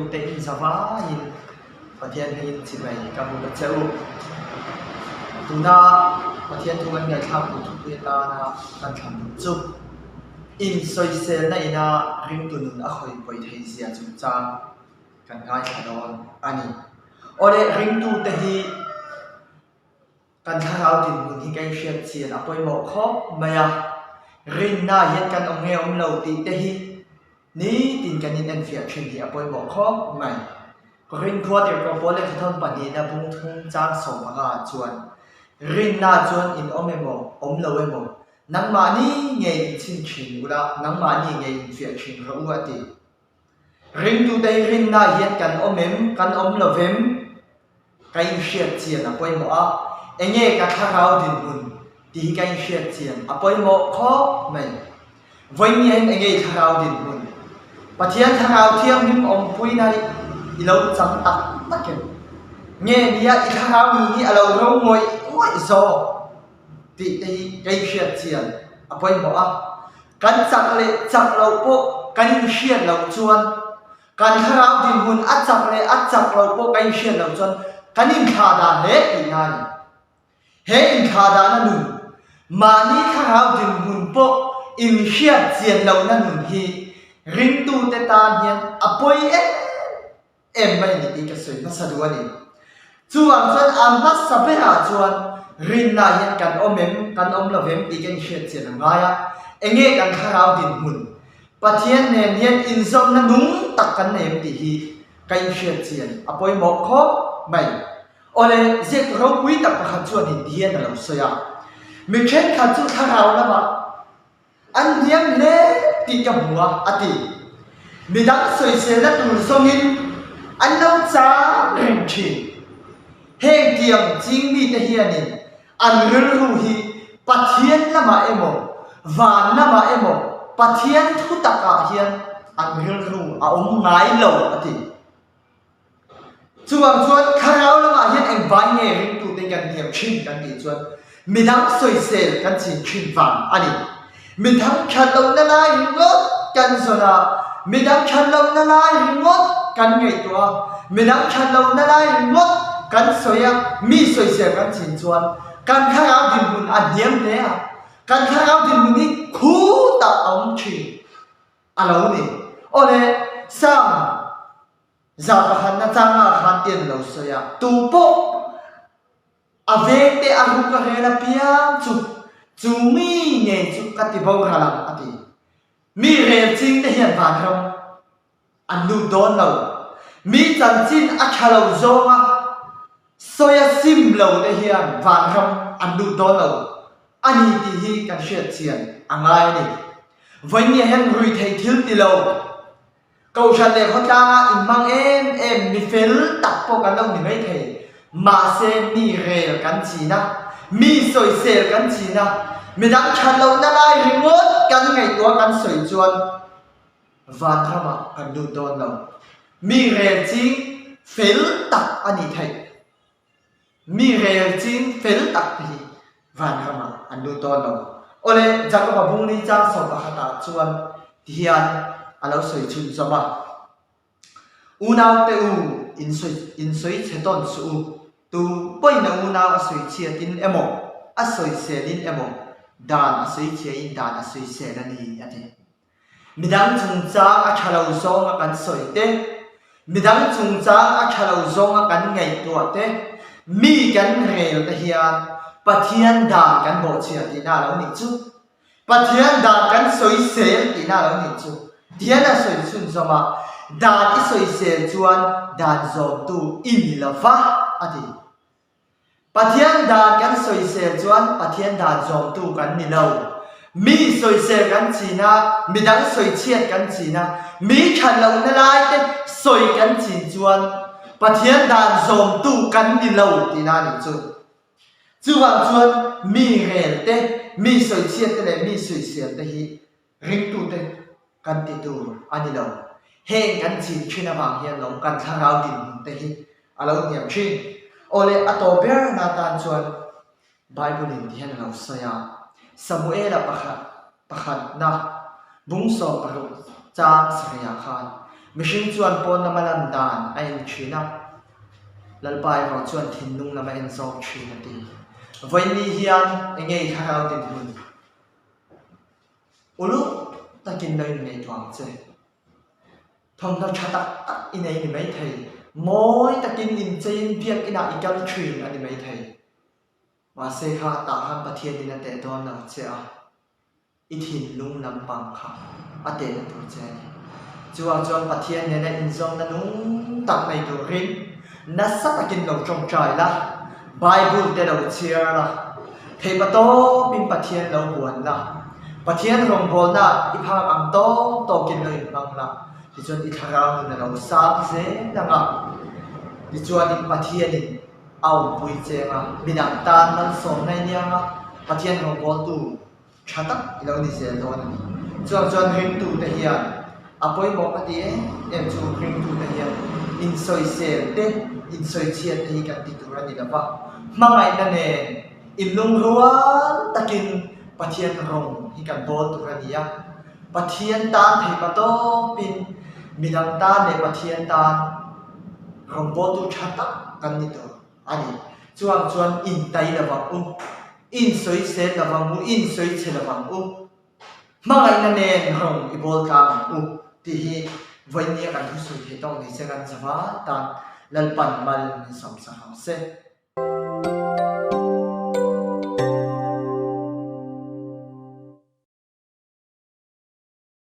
Ringtute in zavaiin Pathian hmingin chibai ka buk a che u. Tuna Pathian thu kan ngaihthlak tur thupui atana kan thlan duh chu insawiselna ina ringtu nun a hawi pawi thei zia chungchang kan ngaithla dawn a ni. Awle ringtute hi Kan thlarau dinhmun hi ka inhriat chian a pawimawh khawp mai a, rinna hian kan awm nge awm lo tih te hi nitin kan inenfiah thin hi a pawimawh khawp mai. Rinkhua tirhkoh pawl lehkha thawn pahnihna bung thung chang sawm panga ah chuan rinna chuan in awm emaw awm lo emaw nangmahni ngei inchhin thin ula nangmahni ngei infiah thin rawh u a ti. Ringtute hi rinna hian kan awm em kan awm lo vem? Ka inhriat chian a pawimawh a, enge ka thlarau dinhmun tih hi ka inhriat chian a pawimawh khawp mai. Vawiin hian enge i thlarau dinhmun? Pathian thlarau thianghlim awmpuina hi i lo chang tak tak em? Nge nia i thlarau nun hi a lo ro ngawih ngawih zawk tih te hi ka inhriat chian a pawimawh a, kan chak leh chak loh pawh kan inhriat loh chuan Kan thlarau dinhmun a chak leh a chak lo pawh ka inhriat loh chuan kan inthlah dan hle tihna a ni. He inthlah dahna nun, mahni thlarau dinhmun pawh inhriat chian lohna nun hi ringtute tan hian a pawi em em mai a ni tih ka sawi hmasa duh a ni. Chuvang chuan a hmasa berah chuan rinna hian kan awm em, kan awm lo vem tih ka inhriat chian a ngai a, enge kan thlarau dinhmun, Pathian nen hian inzawmna nung tak kan nei em tih hi ka inhriat chian a pawimawh khawp mai. Awle, ziak ropui tak pakhat chuanin tihian a lo sawi a, Mi thenkhat chu thlarau lamah An hniam hle tih ka hmu a, a ti. Midang sawiselna tur zawngin an lo chang reng thin. Heng tiang ching mite hianin an rilru hi Pathian lamah emaw, van lamah emaw, Pathian thu takah hian an rilru a awm ngai lo, a ti. Chuvang chuan thlarau lamah hian eng vai nge ringtute kan hniam thin kan tih chuan midang sawisel kan chin thin vang a ni. Midang that lohna lai ringawt kan zawn a, midang that lohna lai ringawt kan ngaihtuah a, midang that lohna lai ringawt kan sawi a, mi sawisel kan chin chuan kan thlarau dinhmun a hniam hle a, kan thlarau dinhmun hi khutah a awm thin a lo ni. Awle, Psalm. Za pakhatna changah khan tian lo sawi a, tu pawh a vengte a ruk a rel apiang chu chu mi ngei chu ka ti boral ang a ti. Mi rel ching te hian vanram an lut dawn lo. Mi chanchin a tha lo zawnga sawi a sim lo te hian vanram an lut dawn lo a ni tih hi kan hriat chian a ngai a ni. Vawinia hian ruihtheih thil ti lo. Kohhran leh khawtlanga inhmang em em mi fel tak pawh kan lo ni mai thei. Mahse mi rel kan chin a, mi sawisel kan chin a, midang that lohna lai ringawt kan ngaihtuah kan sawi chuan vanramah kan lut dawn lo. Mi rel ching fel tak a nih theih. Mi rel ching fel tak te hi vanramah an lut dawn lo. Awle, Jakoba bungli chang sawm pakhatah chuan tihian a lo sawi chhunzawm a, Unaute u, in sawi in sawi chhe tawn suh u, tu pawhin a unau a sawi chhiatin emaw, a sawiselin emaw, dan a sawi chhiain dan a sawisel a ni, a ti. Midang chungchang a tha lo zawnga kan sawi te, midang chungchang a tha lo zawnga kan ngaihtuah te, mi kan rel te hian Pathian dan kan bawhchhiah tihna a lo nih chu. Pathian dan kan sawisel tihna a lo nih chu. Tihian a sawi chhunzawm a, Dan i sawisel chuan dan zawmtu i ni lo va, a ti. Pathian dan kan sawisel chuan Pathian dan zawmtu kan ni lo. Mi sawisel kan chin a, midang sawichhiat kan chin a, mi that lohna lai te sawi kan chin chuan Pathian dan zawmtu kan ni lo tihna a nih chu. Chuvang chuan mi rel te, mi sawichhiat te leh mi sawisel te hi Ringtute kan ti tur a ni lo. Heng kan chin thin avang hian lo kan thlarau dinhmun te hi a lo hniam thin. Awle a tawp ber na tan chuan Bible in ti hian a lo sawi a, Samuela pakhat pakhatna bung 16 chang sarihah khan. Mihring chuan pawn lama lan dan a en thin a, Lalpa erawh chuan thinlung lam a en zawk thin a ti. Vawiinni hian enge i thlarau dinhmun? Uluk takin lo inngaihtuah ang che. Thawmhnaw tha tak tak i nei ni maithei. Mawi takin incheiin biakinah i kal thin a ni maithei. Mahse kha tah khan Pathianin a teh dawn lo che a, i thinlung lampang kha a tehna tur che a ni. Chuvang chuan Pathian nena inzawmna nung tak nei turin nasa takin lo tawngtai la, Bible te lo chhiar la, theihpa tawpin Pathian lo buan la, Pathian rawngbawlna i phak ang tawk tawkin lo inhmang la, tichuan i thlarau nun a lo sang zel ang a, tichuanin Pathianin a awmpui cheng a, midang tan malsawmna i niang a, Pathian rawngbawltu tha tak i lo ni zel dawn a ni. Chuang chuan ringtute hian a pawimawh ka ti em em chu ringtute hian insawisel te, insawichhiat te hi kan ti tur a ni lo va, hmangaihna nen inlungrual takin Pathian rawng hi kan bawl tur a ni a, Pathian tan theihpa tawpin midang tan leh Pathian tan Rawngbawltu tha tak kan ni tur a ni. Chuang chuan intai lovang u, insawisel lovang u, insawichhe lovang u, hmangaihna nen rawng i bawl tlang ang u tih hi vawinia kan thusawi theih tawk ni se kan zavai tan Lalpan mal min sawmsak ang se.